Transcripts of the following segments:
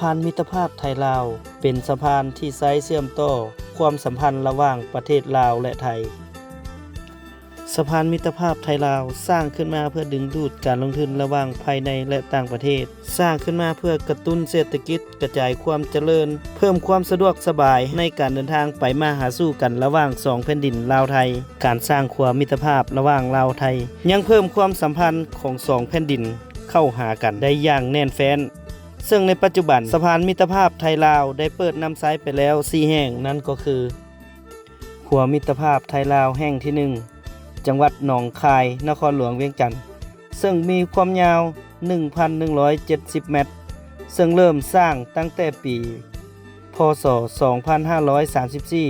ສະພານມິດຕະພາບໄທ-ລາວ ເປັນສະພານທີ່ໃຊ້ເຊື່ອມຕໍ່ຄວາມສຳພັນລະຫວ່າງປະເທດລາວ ແລະ ໄທ. ສະພານມິດຕະພາບໄທ-ລາວ ສ້າງຂຶ້ນມາເພື່ອດຶງດູດການລົງທຶນລະຫວ່າງພາຍໃນ ແລະ ຕ່າງປະເທດ, ສ້າງຂຶ້ນມາເພື່ອກະຕຸ້ນເສດຖະກິດ, ກະຈາຍຄວາມຈະເລີນ, ເພີ່ມຄວາມສະດວກສະບາຍໃນການເດີນທາງໄປມາຫາສູ່ກັນລະຫວ່າງສອງແຜ່ນດິນລາວ-ໄທ. ການສ້າງຂົວມິດຕະພາບລະຫວ່າງລາວ-ໄທ ຍັງເພີ່ມຄວາມສຳພັນຂອງສອງແຜ່ນດິນເຂົ້າຫາກັນໄດ້ຢ່າງແໜ້ນແຟ້ນ. ເຊິ່ງໃນປັດຈຸບັນ ສະພານມິດຕະພາບໄທ-ລາວ ໄດ້ເປີດນຳໃຊ້ໄປແລ້ວສີ່ແຫ່ງ, ນັ້ນກໍຄື ຂົວມິດຕະພາບໄທ-ລາວແຫ່ງທີໜຶ່ງ ຈັງຫວັດໜອງຄາຍ, ນະຄອນຫຼວງວຽງຈັນ, ເຊິ່ງມີຄວາມຍາວໜຶ່ງພັນໜຶ່ງຮ້ອຍເຈັດສິບແມັດ, ເຊິ່ງເລີ່ມສ້າງຕັ້ງແຕ່ປີ ພ.ສ. ສອງພັນຫ້າຮ້ອຍສາມສິບສີ່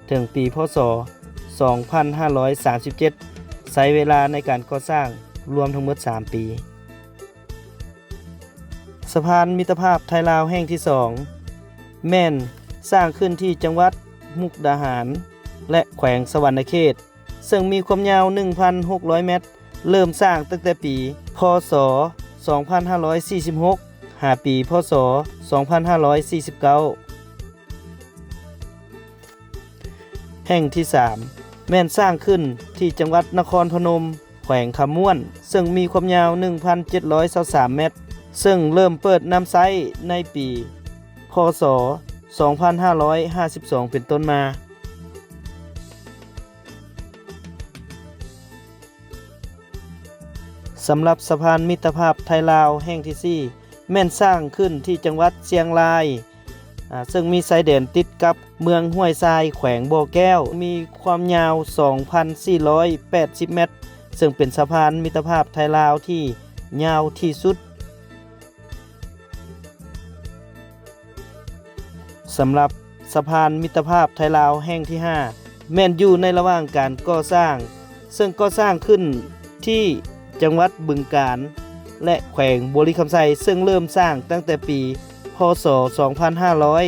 ເຖິງປີ ພ.ສ. ສອງພັນຫ້າຮ້ອຍສາມສິບເຈັດ ໃຊ້ເວລາໃນການກໍ່ສ້າງລວມທັງໝົດສາມປີ. ສະພານມິດຕະພາບໄທ-ລາວແຫ່ງທີສອງ ແມ່ນສ້າງຂຶ້ນທີ່ຈັງຫວັດມຸກດາຫານ ແລະ ແຂວງສະຫວັນນະເຂດ, ເຊິ່ງມີຄວາມຍາວໜຶ່ງພັນຫົກຮ້ອຍແມັດ, ເລີ່ມສ້າງຕັ້ງແຕ່ປີ ພ.ສ. ສອງພັນຫ້າຮ້ອຍສີ່ສິບຫົກ ຫາປີ ພ.ສ. ສອງພັນຫ້າຮ້ອຍສີ່ສິບເກົ້າ. ແຫ່ງທີສາມ ແມ່ນສ້າງຂຶ້ນທີ່ຈັງຫວັດນະຄອນພະນົມ, ແຂວງຄຳມ່ວນ, ເຊິ່ງມີຄວາມຍາວໜຶ່ງພັນເຈັດຮ້ອຍຊາວສາມແມັດ, ເຊິ່ງເລີ່ມເປີດນຳໃຊ້ໃນປີ ພ.ສ. ສອງພັນຫ້າຮ້ອຍຫ້າສິບສອງ ເປັນຕົ້ນມາ. ສຳລັບສະພານມິດຕະພາບໄທ-ລາວແຫ່ງທີສີ່ ແມ່ນສ້າງຂຶ້ນທີ່ຈັງຫວັດຊຽງລາຍ, ອາ, ເຊິ່ງມີຊາຍແດນຕິດກັບເມືອງຫ້ວຍຊາຍ ແຂວງບໍ່ແກ້ວ, ມີຄວາມຍາວສອງພັນສີ່ຮ້ອຍແປດສິບແມັດ, ເຊິ່ງເປັນສະພານມິດຕະພາບໄທ-ລາວທີ່ຍາວທີ່ສຸດ. ສຳລັບສະພານມິດຕະພາບໄທ-ລາວແຫ່ງທີຫ້າ ແມ່ນຢູ່ໃນລະຫວ່າງການກໍ່ສ້າງ, ເຊິ່ງກໍ່ສ້າງຂຶ້ນທີ່ຈັງຫວັດບຶງການ ແລະ ແຂວງບໍລິຄຳໄຊ, ເຊິ່ງເລີ່ມສ້າງຕັ້ງແຕ່ປີ ພ.ສ. ສອງພັນຫ້າຮ້ອຍ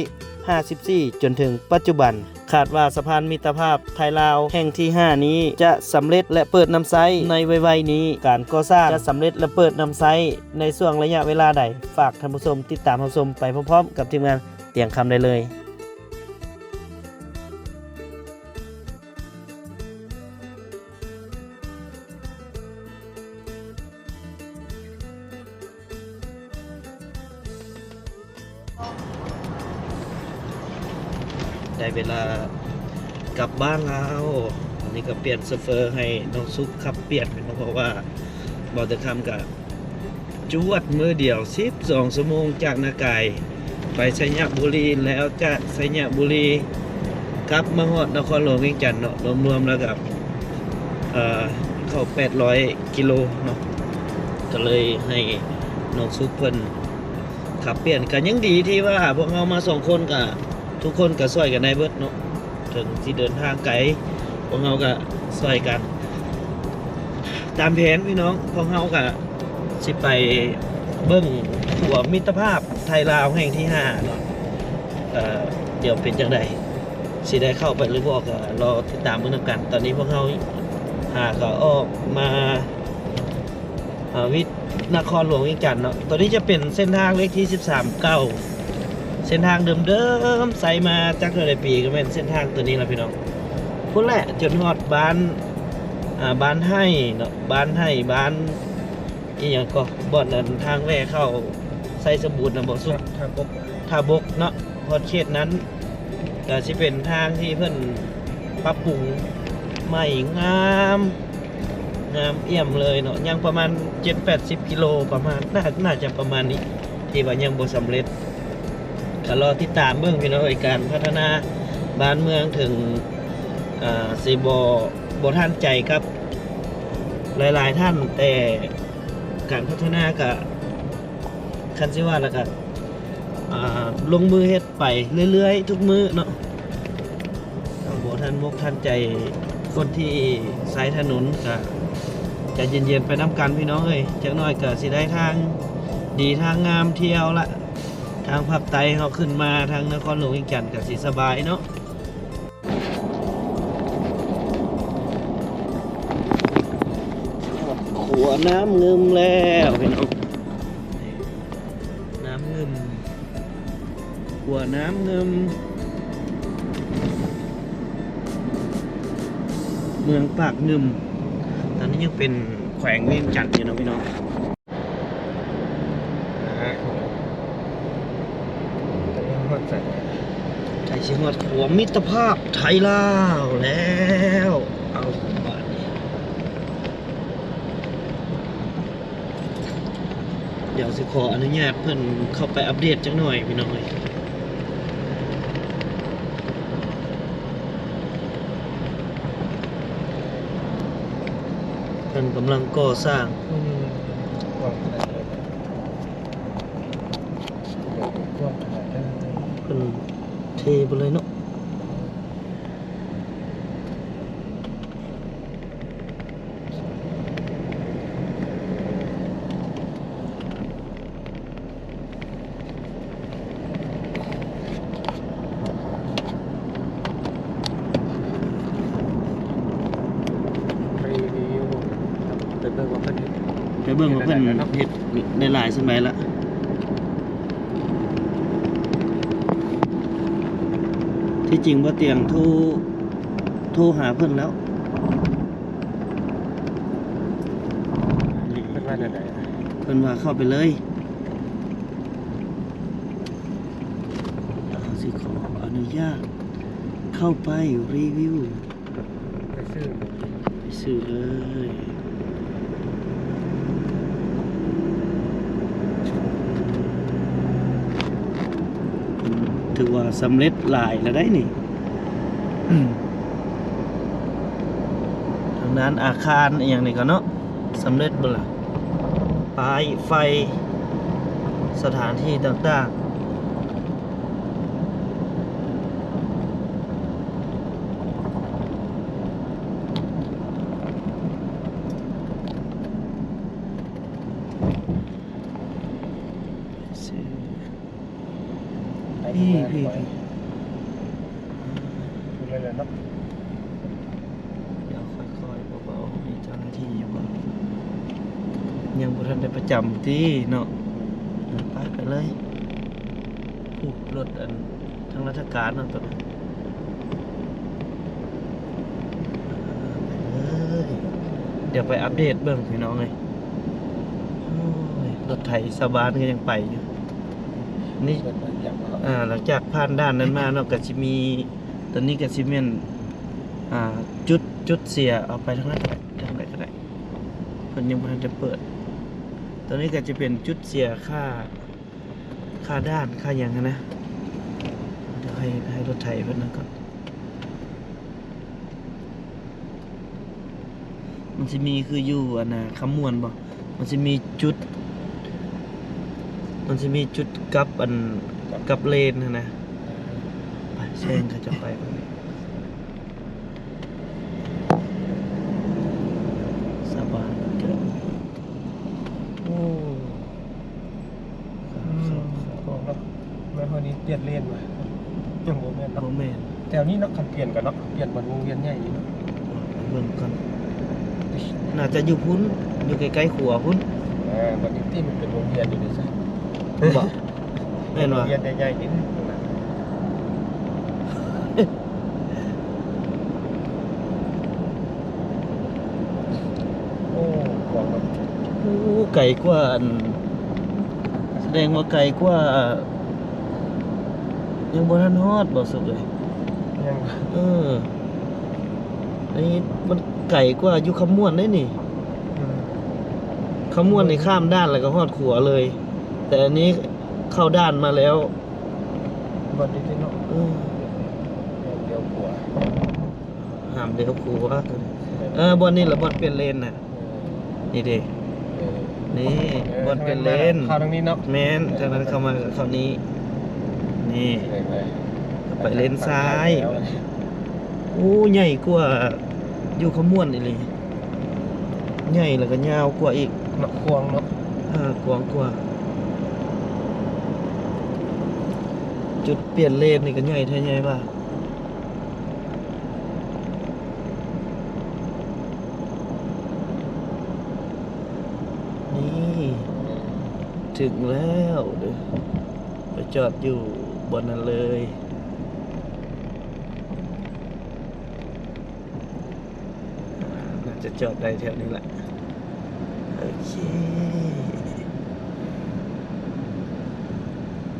ຫ້າສິບສີ່ ຈົນເຖິງປັດຈຸບັນ. ຄາດວ່າສະພານມິດຕະພາບໄທ-ລາວແຫ່ງທີຫ້ານີ້ຈະສຳເລັດ ແລະ ເປີດນຳໃຊ້ໃນໄວໆນີ້. ການກໍ່ສ້າງຈະສຳເລັດ ແລະ ເປີດນຳໃຊ້ໃນຊ່ວງໄລຍະເວລາໃດ? ຝາກທ່ານຜູ້ຊົມຕິດຕາມຮັບຊົມໄປພ້ອມໆກັບທີມງານຕຽງຄຳໄດ້ເລີຍ. ໄດ້ເວລາກັບບ້ານແລ້ວ. ອັນນີ້ກໍປ່ຽນໂຊເຟີໃຫ້ນ້ອງສຸກຂັບປ່ຽນເນາະ, ເພາະວ່າບ່າວຕາຄຳກໍຈວດມື້ດຽວສິບສອງຊົ່ວໂມງ ຈາກນາກາຍໄປໄຊຍະບູລີ, ແລ້ວຈາກໄຊຍະບູລີກັບມາຮອດນະຄອນຫຼວງວຽງຈັນເນາະ, ລວມໆແລ້ວກໍ ເອີ ເຂົ້າແປດຮ້ອຍກິໂລເນາະ, ກໍເລີຍໃຫ້ນ້ອງສຸກເພິ່ນຂັບປ່ຽນ. ກໍຍັງດີທີ່ວ່າພວກເຮົາມາສອງຄົນ ກໍທຸກຄົນກໍຊ່ວຍກັນໄດ້ເບິດເນາະ, ເຖິງຊິເດີນທາງໄກ ພວກເຮົາກໍຊ່ວຍກັນ. ຕາມແຜນພີ່ນ້ອງ, ພວກເຮົາກໍຊິໄປເບິ່ງຂົວມິດຕະພາບໄທລາວແຫ່ງທີຫ້າເນາະ. ເອີ ດຽວເປັນຈັ່ງໃດ ຊິໄດ້ເຂົ້າໄປຫຼືບໍ່ ກໍລໍຕິດຕາມເບິ່ງນຳກັນ. ຕອນນີ້ພວກເຮົາຫາກໍອອກມາ ອາ ວິດນະຄອນຫຼວງວຽງຈັນເນາະ. ຕົວນີ້ຈະເປັນເສັ້ນທາງເລກທີສິບສາມເກົ່າ, ເສັ້ນທາງເດີມໆ ໃຊ້ມາຈັກເທົ່າໃດປີ ກໍແມ່ນເສັ້ນທາງຕົວນີ້ລະພີ່ນ້ອງ. ພຸ້ນແຫຼະຈົນຮອດບ້ານ ອາ ບ້ານໄຮ່ເນາະ, ບ້ານໄຮ່ ບ້ານອີ່ຫຍັງກໍ ບ່ອນນັ້ນທາງແວ່ເຂົ້າໄຊສົມບູນນະບໍ່ສຸກ? ທ່າບົກ ທ່າບົກເນາະ, ຮອດເຂດນັ້ນ ກໍຊິເປັນທາງທີ່ເພິ່ນປັບປຸງໃໝ່ ງາມ ງາມອ່ຽມເລີຍເນາະ. ຍັງປະມານເຈັດແປດສິບກິໂລ ປະມານ ໜ້າ ໜ້າຈະປະມານນີ້ ທີ່ວ່າຍັງບໍ່ສຳເລັດ. ກໍລໍຕິດຕາມເບິ່ງພີ່ນ້ອງເອີຍ, ການພັດທະນາບ້ານເມືອງເຖິງ ອ່າ ຊິບໍ່ ບໍ່ທັນໃຈກັບຫຼາຍໆທ່ານ, ແຕ່ການພັດທະນາກໍ ຄັນຊິວ່າແລ້ວກໍ ອ່າ ລົງມືເຮັດໄປເລື້ອຍໆທຸກມື້ເນາະ. ບໍ່ທັນມົກທັນໃຈຄົນທີ່ໃຊ້ຖະໜົນ ກະໃຈເຢັນໆໄປນຳກັນພີ່ນ້ອງເອີຍ. ຈັກໜ້ອຍກະຊິໄດ້ທາງດີທາງງາມທ່ຽວລະ, ທາງພາກໃຕ້ເຮົາຂຶ້ນມາທາງນະຄອນຫຼວງວຽງຈັນກະຊິສະບາຍເນາະ. ຂົວນ້ຳງື່ມແລ້ວພີ່ນ້ອງ, ນ້ຳງື່ມ. ຂົວນ້ຳງື່ມ ເມືອງປາກງື່ມ ຕອນນີ້ຍັງເປັນແຂວງວຽງຈັນຢູ່ເນາະພີ່ນ້ອງ. ໃກ້ຊິຮອດຂົວມິດຕະພາບໄທລາວແລ້ວ ເອົາບາດນີ້. ດຽວຊິຂໍອະນຸຍາດເພິ່ນເຂົ້າໄປອັບເດດຈັກໜ່ອຍພີ່ນ້ອງເອີຍ. ເພິ່ນກຳລັງກໍ່ສ້າງ ເພິ່ນເທໄປເລີຍເນາະ. ໄປເບິ່ງວ່າເພິ່ນເຮັດ ໄປເບິ່ງວ່າເພິ່ນເຮັດໄດ້ຫຼາຍສ່ຳໃດລະ. ທີ່ຈິງບໍ່ຕຽງໂທ ໂທຫາເພິ່ນແລ້ວ. ເພິ່ນວ່າແນວໃດ? ເພິ່ນວ່າເຂົ້າໄປເລີຍ. ເຮົາຊິຂໍອະນຸຍາດເຂົ້າໄປຣີວິວ ໄປຊື້ ໄປຊື້ເລີຍ. ຖືວ່າສຳເລັດຫຼາຍແລ້ວໄດ໋ນີ້. ທາງດ້ານອາຄານອີ່ຫຍັງນີ້ກໍເນາະ ສຳເລັດເບິດລະ ປ້າຍໄຟ ສະຖານທີ່ຕ່າງໆ. ໄປ ພີ້ ພີ້ ພີ້ ເລີຍແຫຼະເນາະ. ດຽວຄ່ອຍໆ ເບົາໆ ມີເຈົ້າໜ້າທີ່ຢູ່ບໍ່? ຍັງບໍ່ທັນໄດ້ປະຈຳຕິເນາະ. ໄປ ໄປເລີຍ. ຜູ້ລົດອັນ ທາງລາຊະການເນາະ ໂຕນັ້ນ. ໄປເລີຍ. ດຽວໄປອັບເດດເບິ່ງພີ່ນ້ອງເອີຍ. ໂອ້ຍ ລົດໄຖຊາວບ້ານກໍຍັງໄປຢູ່. ນີ້ ເອີ ຫຼັງຈາກຜ່ານດ່ານນັ້ນມາເນາະ ກໍຊິມີ ຕອນນີ້ກໍຊິແມ່ນ ອ່າ ຈຸດ ຈຸດເສຍ ເອົາໄປທາງນັ້ນກໍໄດ້ ທາງໃດກໍໄດ້ ເພິ່ນຍັງບໍ່ທັນໄດ້ເປີດ. ຕອນນີ້ກໍຈະເປັນຈຸດເສຍຄ່າ ຄ່າດ່ານ ຄ່າຫຍັງຫັ້ນນະ. ດຽວໃຫ້ ໃຫ້ລົດໄຖເພິ່ນນັ້ນກ່ອນ. ມັນຊິມີຄືຢູ່ອັນນ່າ ຄຳມ່ວນບໍ່? ມັນຊິມີຈຸດ ມັນຊິມີຈຸດກັບອັນ ກັບເລນຫັ້ນນະ. ໄປ ແຊງເຂົາເຈົ້າໄປເບິ່ງ. ສາບານເກີນ. ໂອ້ ອືມ ແມ່ນ ເຮົານີ້ປ່ຽນເລນວ່າ ຍັງບໍ່ແມ່ນເນາະ. ບໍ່ແມ່ນ ແຖວນີ້ເນາະ. ຄັນປ່ຽນກໍເນາະ ປ່ຽນບ່ອນວົງວຽນໃຫຍ່ນີ້ເນາະ. ເບິ່ງກ່ອນ ໜ້າຈະຢູ່ພຸ້ນ ຢູ່ໃກ້ໆຂົວພຸ້ນ. ເອີ ບັດນີ້ຕິ ມັນເປັນວົງວຽນຢູ່ເດ້ຊະ ບໍ່? ແມ່ນວ່າ ວຽນໃຫຍ່ໆນີ້ນະ. ໂອ້ ກວ້າງເນາະ. ໂອ້ ໄກກວ່າອັນ ສະແດງວ່າໄກກວ່າ ຍັງບໍ່ທັນຮອດບໍ່ສຸກເອີຍ? ຍັງ. ເອີ ອັນນີ້ມັນໄກກວ່າຢູ່ຄຳມ່ວນເດ້ນີ້. ອືມ ຄຳມ່ວນນີ້ຂ້າມດ່ານແລ້ວກໍຮອດຂົວເລີຍ ແຕ່ອັນນີ້ເຂົ້າດ່ານມາແລ້ວ. ບັດນີ້ຕິເນາະ. ເອີ ດຽວຂົວ ຫ້າມດຽວຂົວ. ເອີ ບ່ອນນີ້ລະ ບ່ອນປ່ຽນເລນນະ. ເອີ ນີ້ເດ້ ເອີ ນີ້ ເອີ ບ່ອນປ່ຽນເລນ ເຂົ້າທາງນີ້ເນາະ. ແມ່ນ ທາງນັ້ນເຂົ້າມາກໍເຂົ້ານີ້ ນີ້ ເອີ ໄປເລນຊ້າຍ. ໂອ້ ໃຫຍ່ກວ່າຢູ່ຄຳມ່ວນອີ່ຫຼີ. ໃຫຍ່ແລ້ວກໍຍາວກວ່າອີກເນາະ. ກວ້າງເນາະ. ເອີ ກວ້າງກວ່າ. ຈຸດປ່ຽນເລນນີ້ກໍໃຫຍ່ແທ້ໃຫຍ່ວ່າ. ນີ້ ເອີ ເຖິງແລ້ວເດີ. ໄປຈອດຢູ່ ບ່ອນນັ້ນເລີຍ. ອ່າ ໜ້າຈະຈອດໄດ້ແຖວນີ້ແຫຼະ. ໂອເຄ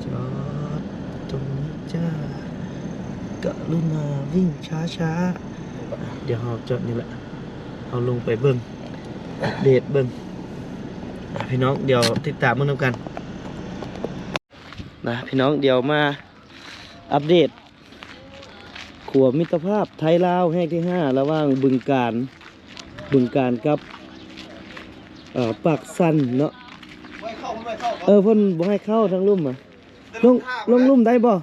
ຈອດຕົງນີ້ຈ້າ. ກະລຸນາວິ່ງຊ້າໆ. ດຽວເຮົາຈອດນີ້ແຫຼະ. ເຮົາລົງໄປເບິ່ງ ອັບເດດເບິ່ງ. ອ່າ ພີ່ນ້ອງ ດຽວຕິດຕາມເບິ່ງນຳກັນນະພີ່ນ້ອງ. ດຽວມາອັບເດດຂົວມິດຕະພາບໄທລາວແຫ່ງທີຫ້າ ລະຫວ່າງບຶງການ ບຶງການກັບ ເອີ ປາກຊັນເນາະ. ເອີ ເພິ່ນບໍ່ໃຫ້ເຂົ້າທາງລຸ່ມອະ. ລົງ ລົງລຸ່ມໄດ້ບໍ່? ຮະ?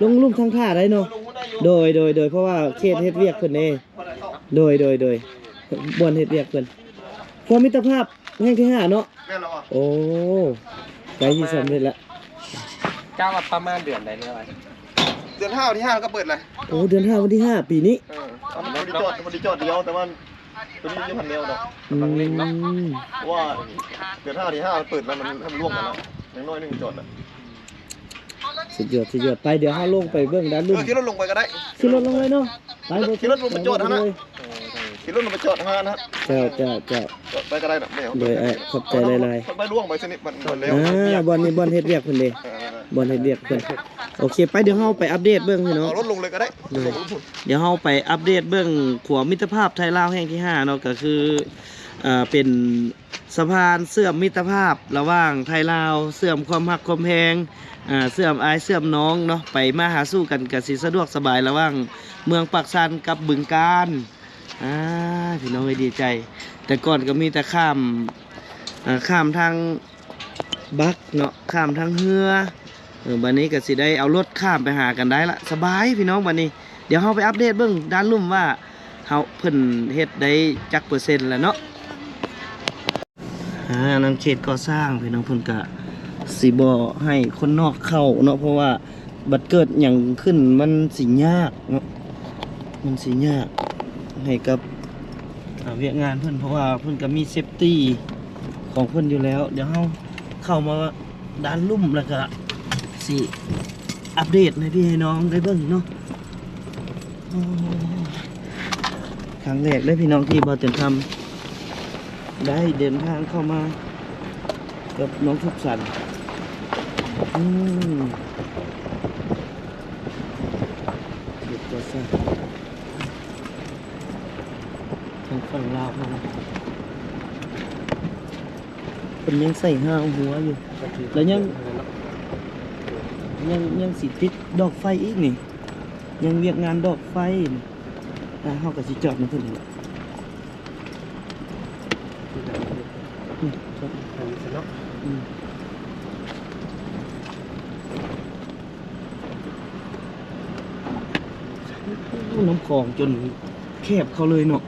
ລົງລຸ່ມທາງທ່າໄດ້ເນາະ? ເອີ ລົງໄດ້ຢູ່. ໂດຍ ໂດຍ ໂດຍ ເພາະວ່າເຂດເຮັດວຽກເພິ່ນເດ້. ບໍ່ໄດ້ເຂົ້າ. ໂດຍ ໂດຍ ໂດຍ ບ່ອນເຮັດວຽກເພິ່ນ. ຂົວມິດຕະພາບແຫ່ງທີຫ້າເນາະ? ແມ່ນແລ້ວ. ໂອ້ ໃກ້ຊິສຳເລັດລະ. ກະວ່າປະມານເດືອນໃດແລ້ວ? ເດືອນຫ້າ ວັນທີຫ້າກໍເປີດແລ້ວ. ໂອ້ ເດືອນຫ້າ ວັນທີຫ້າ ປີນີ້. ເອີ ເຮົາບໍ່ໄດ້ຈອດ ເຮົາບໍ່ໄດ້ຈອດດຽວ ແຕ່ວ່າ ຕົວນີ້ຍັງບໍ່ທັນແລ້ວດອກ ອືມ ກຳລັງເລັ່ງເນາະ ເພາະວ່າເດືອນຫ້າ ທີຫ້າ ມັນເປີດແລ້ວ ມັນ ມັນລ່ວງກັນແລ້ວ ຍັງໜ້ອຍໜຶ່ງຈອດນະ. ສຸດຍອດ ສຸດຍອດ. ໄປ ດຽວເຮົາລົງໄປເບິ່ງດ້ານລຸ່ມ. ເອີ ຂີ່ລົດລົງໄປກໍໄດ້. ຂີ່ລົດລົງເລີຍເນາະ. ໄປ ຂີ່ລົດລົງໄປຈອດຫັ້ນນະ. ເອີ ຂີ່ລົດລົງໄປຈອດຫັ້ນນະ. ເຈົ້າ ເຈົ້າ ເຈົ້າ. ໄປກໍໄດ້ດອກ. ໂດຍ ອ້າຍ ຂອບໃຈຫຼາຍໆ. ໄປລ່ວງໄປຊະນິດ ມັນ ມັນແລ້ວ. ອ່າ ບ່ອນນີ້ບ່ອນເຮັດວຽກເພິ່ນເດ້. ເອີ ບ່ອນເຮັດວຽກເພິ່ນ. ໂອເຄ ໄປ ດຽວເຮົາໄປອັບເດດເບິ່ງພີ່ນ້ອງ. ເອົາລົດລົງເລີຍກໍໄດ້. ໂດຍ ລົດລົງພຸ້ນ. ດຽວເຮົາໄປອັບເດດເບິ່ງຂົວມິດຕະພາບໄທລາວແຫ່ງທີຫ້າເນາະ ກໍຄື ເອີ ເປັນສະພານເຊື່ອມມິດຕະພາບລະຫວ່າງໄທລາວ ເຊື່ອມຄວາມຮັກຄວາມແພງ ເຊື່ອມອ້າຍເຊື່ອມນ້ອງເນາະ ໄປມາຫາສູ່ກັນກະຊິສະດວກສະບາຍລະຫວ່າງເມືອງປາກຊັນກັບບຶງການ. ອ່າ ພີ່ນ້ອງເອີຍ ດີໃຈ. ແຕ່ກ່ອນກໍມີແຕ່ຂ້າມ ເອີ ຂ້າມທາງ ບັກເນາະ ຂ້າມທາງເຮືອ. ເອີ ບັດນີ້ກໍຊິໄດ້ເອົາລົດຂ້າມໄປຫາກັນໄດ້ລະ ສະບາຍພີ່ນ້ອງ. ບັດນີ້ດຽວເຮົາໄປອັບເດດເບິ່ງດ້ານລຸ່ມວ່າເຮົາ ເພິ່ນເຮັດໄດ້ຈັກເປີເຊັນແລ້ວເນາະ. ອ່າ ນັ້ນເຂດກໍ່ສ້າງພີ່ນ້ອງ ເພິ່ນກະຊິບໍ່ໃຫ້ຄົນນອກເຂົ້າເນາະ ເພາະວ່າ ບັດເກີດຫຍັງຂຶ້ນມັນຊິຍາກເນາະ ມັນຊິຍາກໃຫ້ກັບ ອາ ວຽກງານເພິ່ນ ເພາະວ່າເພິ່ນກໍມີເຊຟຕີຂອງເພິ່ນຢູ່ແລ້ວ. ດຽວເຮົາເຂົ້າມາດ້ານລຸ່ມ ແລ້ວກໍຊິອັບເດດໃຫ້ພີ່ໃຫ້ນ້ອງໄດ້ເບິ່ງເນາະ. ໂອ້ ຄັ້ງແລກເດ້ພີ່ນ້ອງ ທີ່ບ່າວເຕັນທຳໄດ້ເດີນທາງເຂົ້າມາກັບນ້ອງທຸກສັນ. ອືມ ເຮັດກໍ່ສ້າງທາງຝັ່ງລາວເຮົາ ເພິ່ນຍັງໃສ່ຮາວຫົວຢູ່ ແລ້ວຍັງ ຍັງ ຍັງຊິຕິດດອກໄຟອີກນີ້ ຍັງວຽກງານດອກໄຟນີ້. ອ່າ ເຮົາກໍຊິຈອດນຳເພິ່ນນີ້ແຫຼະ. ອືມ ຈອດ ອືມ ໂອ້ ນ້ຳຂອງຈົນແຄບເຂົ້າເລີຍເນາະ.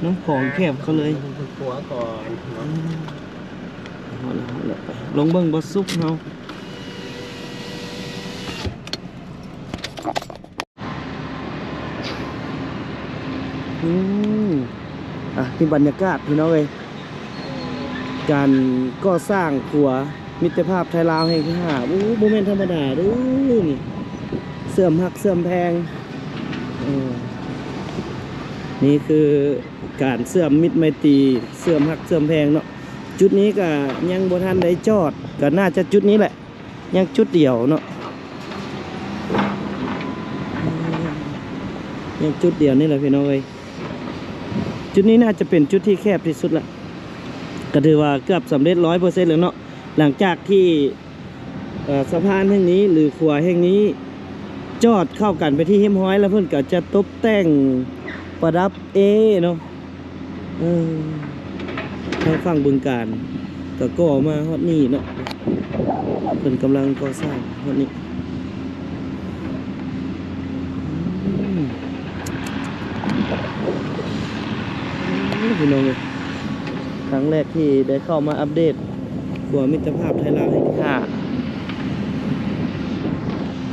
ນ້ຳຂອງແຄບເຂົ້າເລີຍ. ຂົວກ່ອນເນາະ. ອືມ ເອົາລະ ເອົາລະ ໄປ ລອງເບິ່ງບໍ່ສຸກເຮົາ. ອືມ ອ່ະ ນີ້ບັນຍາກາດພີ່ນ້ອງເອີຍ ການກໍ່ສ້າງຂົວມິດຕະພາບໄທລາວແຫ່ງທີຫ້າ. ໂອ້ ບໍ່ແມ່ນທຳມະດາເດີ້ນີ້ ເຊື່ອມຮັກເຊື່ອມແພງ. ເອີ ນີ້ຄືການເຊື່ອມມິດໄມຕີ ເຊື່ອມຮັກເຊື່ອມແພງເນາະ. ຈຸດນີ້ກະຍັງບໍ່ທັນໄດ້ຈອດ ກະໜ້າຈະຈຸດນີ້ແຫຼະ. ຍັງຈຸດດຽວເນາະ ຍັງຈຸດດຽວນີ້ແຫຼະພີ່ນ້ອງເອີຍ. ຈຸດນີ້ໜ້າຈະເປັນຈຸດທີ່ແຄບທີ່ສຸດລະ ກໍຖືວ່າເກືອບສຳເລັດຮ້ອຍເປີເຊັນແລ້ວເນາະ. ຫຼັງຈາກທີ່ ເອີ ສະພານແຫ່ງນີ້ ຫຼື ຂົວແຫ່ງນີ້ ຈອດເຂົ້າກັນເປັນທີ່ຮຽບຮ້ອຍແລ້ວ ເພິ່ນກໍຈະຕົບແຕ່ງປະດັບເອເນາະ. ເອີ ທາງຝັ່ງບຶງການກໍກໍ່ມາຮອດນີ້ເນາະ ເພິ່ນກຳລັງກໍ່ສ້າງຮອດນີ້. ອືມ ໂອ້ ພີ່ນ້ອງເອີຍ ຄັ້ງແລກທີ່ໄດ້ເຂົ້າມາອັບເດດຂົວມິດຕະພາບໄທລາວແຫ່ງທີຫ້າ.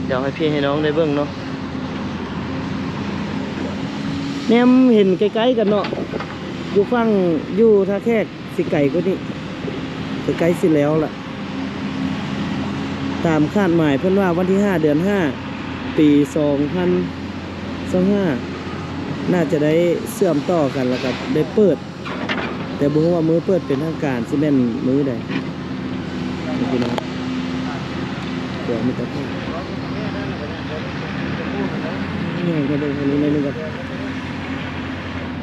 ດຽວໃຫ້ພີ່ໃຫ້ນ້ອງໄດ້ເບິ່ງເນາະ ແນມເຫັນໃກ້ໆກັນເນາະ ຢູ່ຝັ່ງ ຢູ່ທ່າແຂກຊິໄກກວ່ານີ້ ໃກ້ໆຊິແລ້ວລະ. ຕາມຄາດໝາຍເພິ່ນວ່າວັນທີຫ້າ ເດືອນຫ້າ ປີສອງພັນຊາວຫ້າ ໜ້າຈະໄດ້ເຊື່ອມຕໍ່ກັນ ແລ້ວກໍໄດ້ເປີດ ແຕ່ບໍ່ຮູ້ວ່າມື້ເປີດເປັນທາງການຊິແມ່ນມື້ໃດ ພີ່ນ້ອງ. ຕົວມິດຕະພາບ ຍ່າງໄປເບິ່ງທາງນີ້ໜ້ອຍໜຶ່ງກ່ອນ.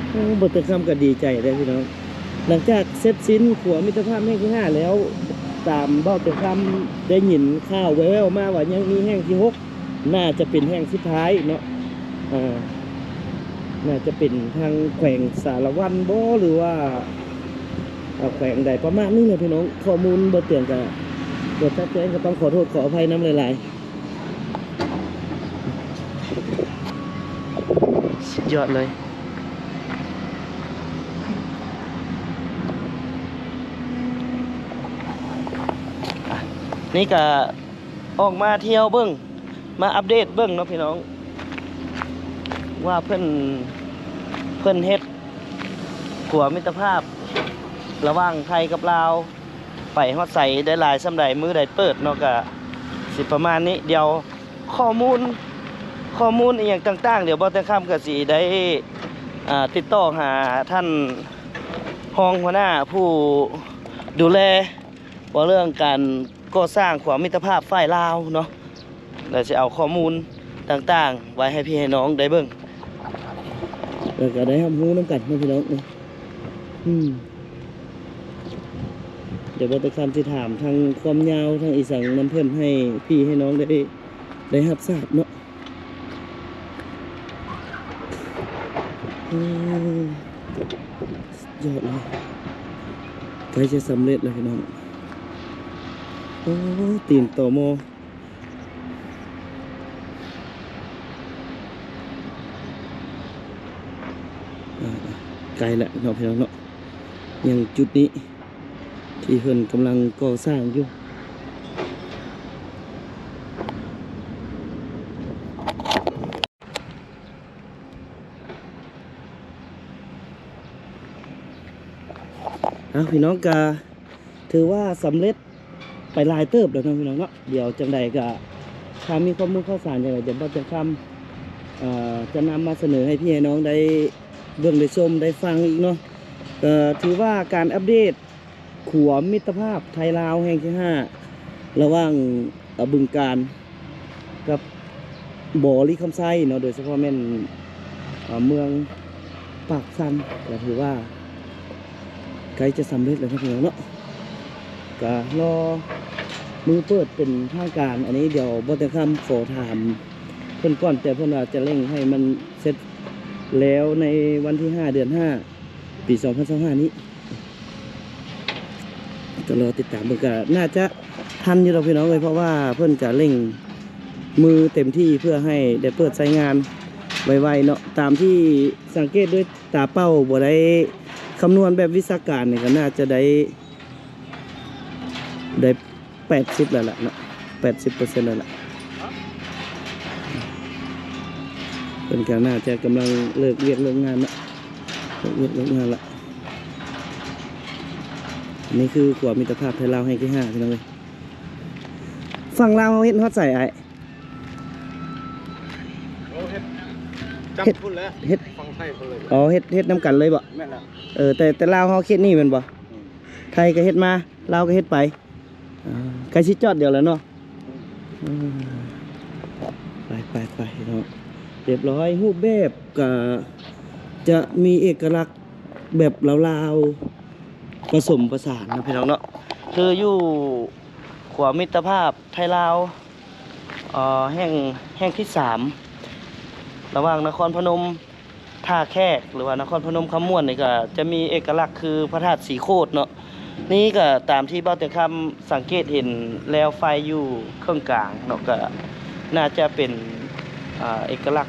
ໂອ້ ບໍ່ແຕ່ຄຳກໍດີໃຈເດ້ພີ່ນ້ອງ. ຫຼັງຈາກເສັດສິ້ນຂົວມິດຕະພາບແຫ່ງທີຫ້າແລ້ວ ຕາມເວົ້າແຕ່ຄຳໄດ້ຍິນຂ່າວແວ່ວໆມາວ່າຍັງມີແຫ່ງທີຫົກ ໜ້າຈະເປັນແຫ່ງສຸດທ້າຍເນາະ. ເອີ ໜ້າຈະເປັນທາງແຂວງສາລະວັນບໍ ຫຼືວ່າ ເອີ ແຂວງໃດປະມານນີ້ແຫຼະພີ່ນ້ອງ. ຂໍ້ມູນບໍ່ຕຽງກະບໍ່ຊັດເຈນ ກໍຕ້ອງຂໍໂທດຂໍອະໄພນຳຫຼາຍໆ. ສຸດຍອດເລີຍ. ອ່ະ ນີ້ກະອອກມາທ່ຽວເບິ່ງ ມາອັບເດດເບິ່ງເນາະພີ່ນ້ອງ ວ່າເພິ່ນ ເພິ່ນເຮັດຂົວມິດຕະພາບລະຫວ່າງໄທກັບລາວ ໄປຮອດໃສໄດ້ຫຼາຍສ່ຳໃດ ມື້ໃດເປີດເນາະ ກະຊິປະມານນີ້. ດຽວຂໍ້ມູນ ຂໍ້ມູນອີ່ຫຍັງຕ່າງໆ ດຽວບ່າວແຕ່ຄຳກໍຊິໄດ້ ອ່າ ຕິດຕໍ່ຫາທ່ານຮອງຫົວໜ້າຜູ້ດູແລ ເວົ້າເລື່ອງການກໍ່ສ້າງຂົວມິດຕະພາບຝ່າຍລາວເນາະ ແລ້ວຊິເອົາຂໍ້ມູນຕ່າງໆ ໄວ້ໃຫ້ພີ່ໃຫ້ນ້ອງໄດ້ເບິ່ງ ແລ້ວກໍໄດ້ຮັບຮູ້ນຳກັນເນາະພີ່ນ້ອງເນາະ. ອືມ ດຽວບ່າວແຕ່ຄຳຊິຖາມທັງຄວາມຍາວ ທັງອີ່ສັງນຳເພິ່ນ ໃຫ້ພີ່ໃຫ້ນ້ອງໄດ້ ໄດ້ຮັບຊາບເນາະ. ໂອ້ ສຸດຍອດເລີຍ ໃກ້ຈະສຳເລັດແລ້ວພີ່ນ້ອງ. ໂອ້ ຕີນຕໍມໍ ອ່າ ໃກ້ແລ້ວເນາະພີ່ນ້ອງເນາະ. ຍັງຈຸດນີ້ ທີ່ເພິ່ນກຳລັງກໍ່ສ້າງຢູ່. ເອົາ ພີ່ນ້ອງ ກະຖືວ່າສຳເລັດໄປຫຼາຍເຕີບແລ້ວເນາະ ພີ່ນ້ອງເນາະ. ດຽວຈັ່ງໃດກະ ຖ້າມີຂໍ້ມູນຂ່າວສານຈັ່ງໃດ ດຽວບ່າວແຕ່ຄຳ ເອີ ຈະນຳມາສະເໜີໃຫ້ພີ່ໃຫ້ນ້ອງໄດ້ເບິ່ງໄດ້ຊົມໄດ້ຟັງອີກເນາະ. ກະຖືວ່າການອັບເດດ ຂົວມິດຕະພາບໄທລາວແຫ່ງທີຫ້າ ລະຫວ່າງ ເອີ ບຶງການກັບບໍລິຄຳໄຊເນາະ ໂດຍສະເພາະແມ່ນ ເອີ ເມືອງປາກຊັນ ກໍຖືວ່າໃກ້ຈະສຳເລັດແລ້ວເນາະ ພີ່ນ້ອງເນາະ. ກໍລໍມື້ເປີດເປັນທາງການ ອັນນີ້ດຽວບ່າວແຕ່ຄຳຂໍຖາມເພິ່ນກ່ອນ ແຕ່ເພິ່ນວ່າຈະເລັ່ງໃຫ້ມັນເສັດແລ້ວໃນວັນທີຫ້າ ເດືອນຫ້າ ປີສອງພັນຊາວຫ້ານີ້. ກໍລໍຕິດຕາມເບິ່ງ ກໍໜ້າຈະທັນຢູ່ດອກພີ່ນ້ອງເອີຍ ເພາະວ່າເພິ່ນກະເລັ່ງມືເຕັມທີ່ເພື່ອໃຫ້ໄດ້ເປີດໃຊ້ງານໄວໆເນາະ. ຕາມທີ່ສັງເກດດ້ວຍຕາເປົ່າ ບໍ່ໄດ້ຄຳນວນແບບວິຊາການນີ້ ກໍໜ້າຈະໄດ້ ໄດ້ແປດສິບແລ້ວລະເນາະ ແປດສິບເປີເຊັນແລ້ວລະ. ເພິ່ນກໍໜ້າຈະກຳລັງເລີກວຽກເລີກງານເນາະ ເລີກວຽກເລີກງານລະ. ອັນນີ້ຄືຂົວມິດຕະພາບໄທລາວແຫ່ງທີຫ້າ ພີ່ນ້ອງເອີຍ. ຝັ່ງລາວເຮົາເຮັດຮອດໃສອ້າຍ? ເຮົາເຮັດຈ້ຳພຸ້ນແຫຼະ ເຮັດຝັ່ງໄທພຸ້ນເລີຍ. ອໍ ເຮັດ ເຮັດນຳກັນເລີຍບໍ? ແມ່ນແລ້ວ. ເອີ ແຕ່ ແຕ່ລາວເຮົາເຂດນີ້ແມ່ນບໍ? ອືມ ໄທກໍເຮັດມາ ລາວກໍເຮັດໄປ. ອ່າ ໃກ້ຊິຈອດດຽວແລ້ວເນາະ. ອືມ ອືມ ໄປ ໄປ ໄປເນາະ ຮຽບຮ້ອຍ. ຮູບແບບກໍຈະມີເອກະລັກແບບລາວໆ ປະສົມປະສານເນາະ ພີ່ນ້ອງເນາະ. ຄືຢູ່ຂົວມິດຕະພາບໄທລາວ ເອີ ແຫ່ງ ແຫ່ງທີສາມ ລະຫວ່າງນະຄອນພະນົມ ທ່າແຂກ ຫຼືວ່ານະຄອນພະນົມຄຳມ່ວນນີ້ ກໍຈະມີເອກະລັກຄືພະທາດສີໂຄດເນາະ. ນີ້ກໍຕາມທີ່ບ່າວແຕ່ຄຳສັງເກດເຫັນແລ້ວໄຟຢູ່ເຄິ່ງກາງເນາະ ກໍໜ້າຈະເປັນ ອ່າ ເອກະລັກ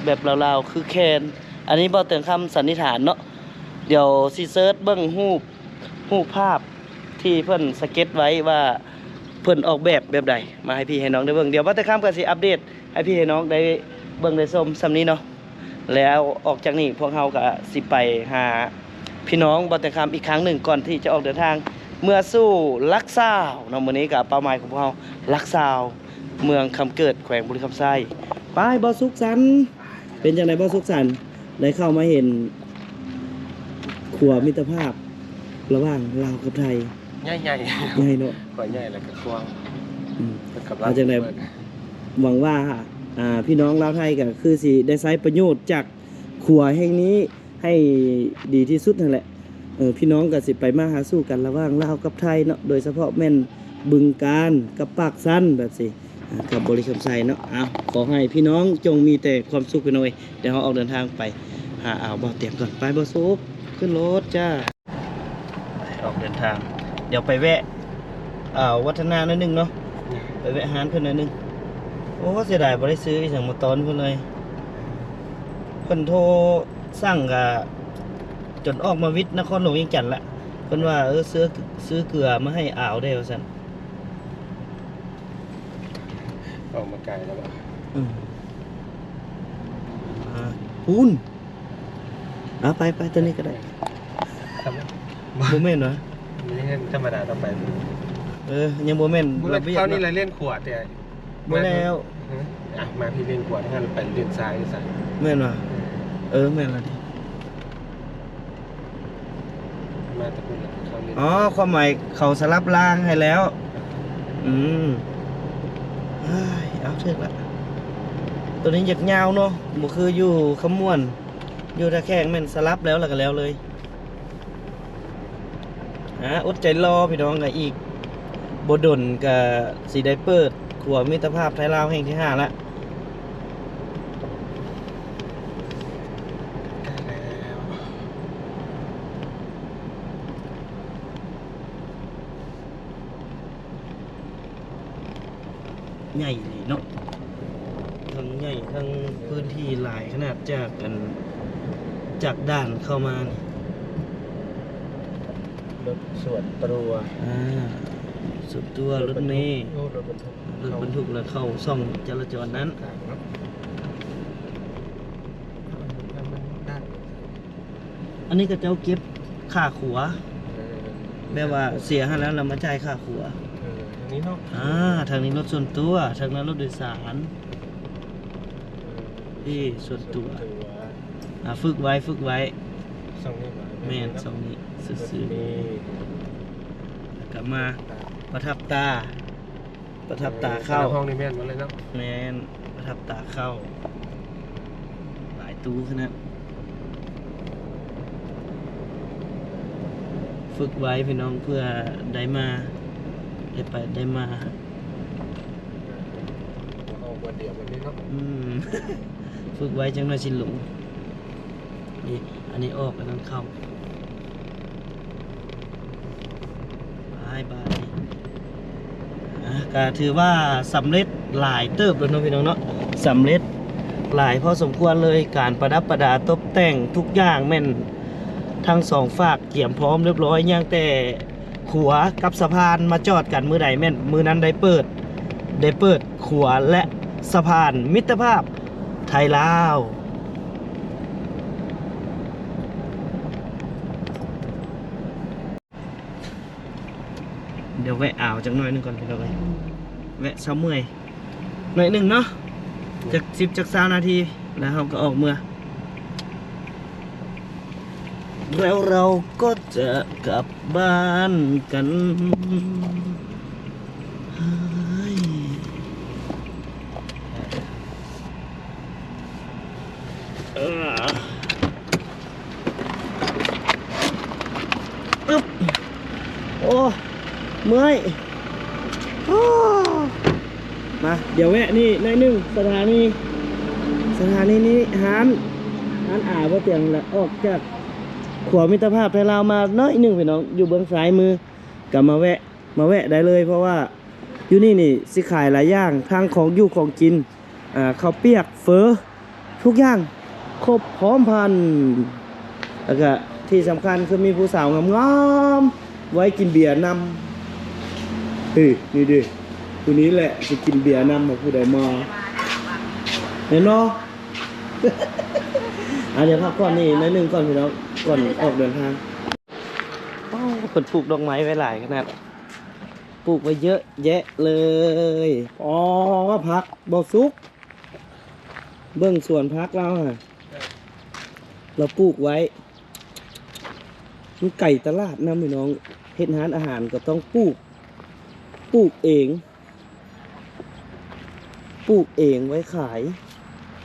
ແບບລາວໆ ຄືແຄນ. ອັນນີ້ບ່າວແຕ່ຄຳສັນນິຖານເນາະ. ດຽວຊິເສີດເບິ່ງຮູບ ຮູບພາບທີ່ເພິ່ນສະເກັດໄວ້ວ່າເພິ່ນອອກແບບແບບໃດ ມາໃຫ້ພີ່ໃຫ້ນ້ອງໄດ້ເບິ່ງ. ດຽວບ່າວແຕ່ຄຳກໍຊິອັບເດດໃຫ້ພີ່ໃຫ້ນ້ອງໄດ້ເບິ່ງໄດ້ຊົມສ່ຳນີ້ເນາະ. ແລ້ວອອກຈາກນີ້ພວກເຮົາກໍຊິໄປຫາພີ່ນ້ອງບ່າວແຕ່ຄຳອີກຄັ້ງໜຶ່ງ ກ່ອນທີ່ຈະອອກເດີນທາງເມືອສູ່ຫຼັກຊາວເນາະ. ມື້ນີ້ກໍເປົ້າໝາຍຂອງພວກເຮົາ ຫຼັກຊາວ ເມືອງຄຳເກີດ ແຂວງບໍລິຄຳໄຊ. ໄປ ບ່າວສຸກສັນ ເປັນຈັ່ງໃດ ບ່າວສຸກສັນ ໄດ້ເຂົ້າມາເຫັນຂົວມິດຕະພາບລະຫວ່າງລາວກັບໄທ? ໃຫຍ່ໆ ໃຫຍ່ເນາະ ຂົວໃຫຍ່ແລ້ວກໍກວ້າງ. ອືມ ເປັນກຳລັງ ເອົາຈັ່ງໃດ ເປີດ ຫວັງວ່າ ອ່າ ພີ່ນ້ອງລາວໄທກໍຄືຊິໄດ້ໃຊ້ປະໂຫຍດຈາກຂົວແຫ່ງນີ້ ໃຫ້ດີທີ່ສຸດຫັ້ນແຫຼະ. ເອີ ພີ່ນ້ອງກໍຊິໄປມາຫາສູ່ກັນລະຫວ່າງລາວກັບໄທເນາະ, ໂດຍສະເພາະແມ່ນບຶງການກັບປາກຊັນແບບຊີ້ ອ່າ ກັບບໍລິຄຳໄຊເນາະ. ເອົາ ຂໍໃຫ້ພີ່ນ້ອງຈົ່ງມີແຕ່ຄວາມສຸກພີ່ນ້ອງເອີຍ. ດຽວເຮົາອອກເດີນທາງໄປຫາອ່າວບໍ່ຕຽງກ່ອນ. ໄປ ບໍ່ສຸກ ຂຶ້ນລົດຈ້າ. ອອກເດີນທາງ ດຽວໄປແວະ ອ່າ ວັດທະນາໜ້ອຍໜຶ່ງເນາະ, ໄປແວະຮ້ານເພິ່ນໜ້ອຍໜຶ່ງ. ໂອ້ ເສຍດາຍບໍ່ໄດ້ຊື້ອີ່ຫຍັງມາຕ້ອນເພິ່ນເລີຍ. ເພິ່ນໂທ ສັ່ງກະຈົນອອກມາວິດນະຄອນຫຼວງວຽງຈັນລະ. ເພິ່ນວ່າ ເອີ ຊື້ ຊື້ເກືອມາໃຫ້ອາວແດ່ວ່າຊັ້ນ. ອອກມາໄກແລ້ວບໍ່? ອືມ ອ່າ ພຸ້ນ. ເອົາ ໄປ ໄປ ຕົວນີ້ກໍໄດ້. ບໍ່ແມ່ນຫວາ? ມັນຍັງທຳມະດາຕໍ່ໄປ. ເອີ ຍັງບໍ່ແມ່ນ ບໍ່ແມ່ນລະບຽບ ຄາວນີ້ລະເລນຂວາແຕ່ ບໍ່ແລ້ວ. ຮະ? ອ່ະ ມາພີ້ເລນຂວາ ທາງນັ້ນໄປເລນຊ້າຍຊະ. ແມ່ນຫວາ? ເອີ ເອີ ແມ່ນລະຕິ. ມາແຕ່ພຸ້ນລະເຂົ້າເລນ. ອໍ ຄວາມໝາຍເຂົາສະຫຼັບລາງໃຫ້ແລ້ວ. ອືມ ເອີຍ ເອົາ ຖືກລະ. ໂຕນີ້ຢາກຍາວເນາະ ບໍ່ຄືຢູ່ຄຳມ່ວນ. ຢູ່ທ່າແຂກແມ່ນສະຫຼັບແລ້ວ ແລ້ວກໍແລ້ວເລີຍ. ອ່າ ອົດໃຈລໍພີ່ນ້ອງ, ກໍອີກບໍ່ດົນກໍຊິໄດ້ເປີດຂົວມິດຕະພາບໄທລາວແຫ່ງທີຫ້າລະ. ໃກ້ແລ້ວ. ໃຫຍ່ອີ່ຫຼີເນາະ, ທັງໃຫຍ່ ທັງພື້ນທີ່ຫຼາຍຂະໜາດ ຈາກອັນ ຈາກດ່ານເຂົ້າມານີ້. ລົດສ່ວນຕົວ ອ່າ ສ່ວນຕົວ ລົດເມ ລົດບັນທຸກ ລົດບັນທຸກ ແລ້ວເຂົ້າຊ່ອງຈະລາຈອນນັ້ນ. ອັນນີ້ເຂົາເຈົ້າເກັບຄ່າຂົວ ເອີ ແບບວ່າເສຍຫັ້ນແລ້ວ ແລ້ວມາຈ່າຍຄ່າຂົວ. ເອີ ທາງນີ້ເນາະ. ອ່າ ທາງນີ້ລົດສ່ວນຕົວ, ທາງນັ້ນລົດໂດຍສານ. ເອີ ເອີ ສ່ວນຕົວ ສ່ວນຕົວ. ອ່າ ຝຶກໄວ້ ຝຶກໄວ້ ຊ່ອງນີ້ຫວາ? ແມ່ນ ແມ່ນເນາະ ຊ່ອງນີ້ຊື່ໆ. ນີ້ ແລ້ວກໍມາປະທັບຕາ. ປະທັບຕາເຂົ້າ. ເອີ ແຕ່ລະຫ້ອງນີ້ແມ່ນໝົດເລີຍເນາະ. ແມ່ນ ປະທັບຕາເຂົ້າ. ຫຼາຍຕູ້ຂະໜາດ. ຝຶກໄວ້ພີ່ນ້ອງ ເພື່ອໄດ້ມາ ໄດ້ໄປໄດ້ມາ. ເອົາບ່ອນດຽວແບບນີ້ເນາະ. ອືມ ຝຶກໄວ້ ຈັກໜ້ອຍຊິຫຼົງ. ນີ້ ອັນນີ້ອອກ ອັນນັ້ນເຂົ້າ. ບາຍບາຍ. ອ່າ ກະຖືວ່າສຳເລັດຫຼາຍເຕີບແລ້ວເນາະພີ່ນ້ອງເນາະ, ສຳເລັດຫຼາຍພໍສົມຄວນເລີຍ. ການປະດັບປະດາຕົບແຕ່ງທຸກຢ່າງແມ່ນທັງສອງຟາກກຽມພ້ອມຮຽບຮ້ອຍ, ຍັງແຕ່ຂົວກັບສະພານມາຈອດກັນມື້ໃດ ແມ່ນມື້ນັ້ນໄດ້ເປີດ ໄດ້ເປີດຂົວ ແລະ ສະພານມິດຕະພາບໄທລາວ. ດຽວແວະອາວຈັກໜ້ອຍໜຶ່ງກ່ອນພີ່ນ້ອງເອີຍ, ແວະເຊົາເມື່ອຍໜ້ອຍໜຶ່ງເນາະ, ຈັກສິບຈັກຊາວນາທີ ແລ້ວເຮົາກໍອອກເມືອ. แล้วเราก็จะกลับบ้านกัน เอ้ย เออ อึ๊บ โอ้ เมื่อย โอ้ มา เดี๋ยวแวะนี่หน่อยหนึ่ง สถานี สถานีนี้ ร้าน ร้านอาบ่เตียงละ ออกจากขัวมิตรภาพไทยลาวมาหน่อยหนึ่งพี่น้อง อยู่เบื้องซ้ายมือ ก็มาแวะ มาแวะได้เลย เพราะว่าอยู่นี่นี่สิขายหลายอย่าง ทั้งของอยู่ของกิน อ่า ข้าวเปียก เฝอ ทุกอย่างครบพร้อมพรัน แล้วก็ที่สำคัญคือมีผู้สาวงามๆ ไว้กินเบียร์นำ เฮ้ย นี่ดิ ผู้นี้แหละสิกินเบียร์นำ ผู้ใดมา เห็นบ่ อ่ะ เดี๋ยวพักผ่อนนี่หน่อยหนึ่งก่อนพี่น้อง ก่อนออกเดินทาง โอ้ เพิ่นปลูกดอกไม้ไว้หลายขนาด ປູກໄວ້ເຍອະແຍະເລີຍ. ອໍ ຜັກບໍ່ສຸກ. ເບິ່ງສວນຜັກລາວຫັ້ນ ລາວປູກໄວ້. ມັນໄກຕະຫຼາດນຳ ພີ່ນ້ອງ. ເຮັດຮ້ານອາຫານກໍຕ້ອງປູກ ປູກເອງ. ປູກເອງໄວ້ຂາຍ